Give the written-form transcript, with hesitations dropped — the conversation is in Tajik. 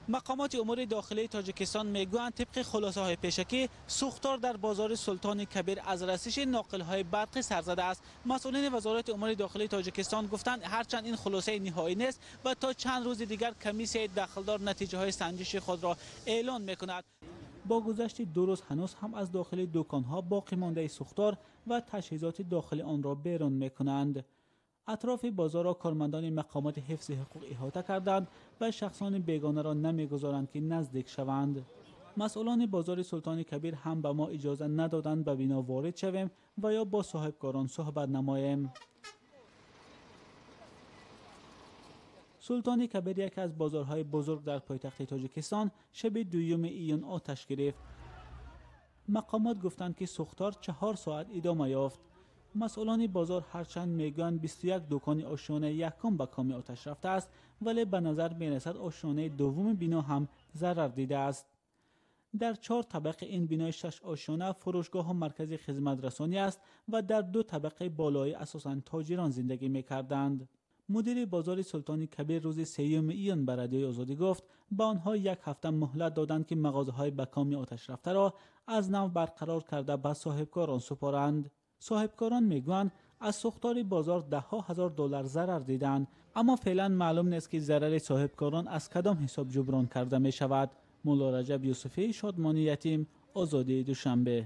Мақомоти умури дохилии Тоҷикистон мегӯянд, тибқи хулосаҳои пешакӣ сӯхтор дар бозори Султони Кабир аз расиши ноқилҳои барқӣ сар задааст. Масъулини Вазорати умури дохилии Тоҷикистон гуфтанд, ҳарчанд ин хулосаи ниҳоӣ нест ва то чанд рӯзи дигар комиссияи дахлдор натиҷаҳои санҷиши худро эълон мекунад. Бо гузашти 2 рӯз ҳанӯз ҳам аз дохили дуконҳо боқӣ мондаи сӯхтор ва таҷҳизоти дохили онро берун мекунанд. Атрофи бозорро кормандони мақомоти ҳифзи ҳуқуқ иҳота карданд ва шахсони бегонаро намегузоранд, ки наздик шаванд. Масъулони бозори Султони Кабир ҳам ба мо иҷоза надоданд ба бино ворид шавем ва ё бо соҳибкорон суҳбат намоем. Султони Кабир яке аз бозорҳои бузург дар пойтахти Тоҷикистон шаби 2 июн оташ гирифт. Мақомот гуфтанд, ки сӯхтор 4 соат идома ёфт. Масъулони бозор ҳарчанд мегӯянд 21 дукони ошёнаи якум ба коми оташ рафтааст, вале ба назар мерасад ошёнаи дуввуми бино ҳам зарар дидааст. Дар 4 табақи ин бинои 6 ошёна фурӯшгоҳу маркази хизматрасонӣ аст ва дар 2 табақаи болоӣ асосан тоҷирон зиндагӣ мекарданд. Мудири бозори Султони Кабир рӯзи 3 июн ба Радиои Озодӣ гуфт, ба онҳо 1 ҳафта муҳлат доданд, ки мағозаҳои ба коми оташ рафтаро аз нав барқарор карда ба соҳибкорон супоранд. Соҳибкорон мегӯянд, аз сӯхтори бозор даҳҳо ҳазор доллар зарар диданд, аммо феълан маълум нест, ки зарари соҳибкорон аз кадом ҳисоб ҷуброн карда мешавад. Мулло Раҷаб Юсуфӣ, Шодмони Ятим, Озодии Душанбе.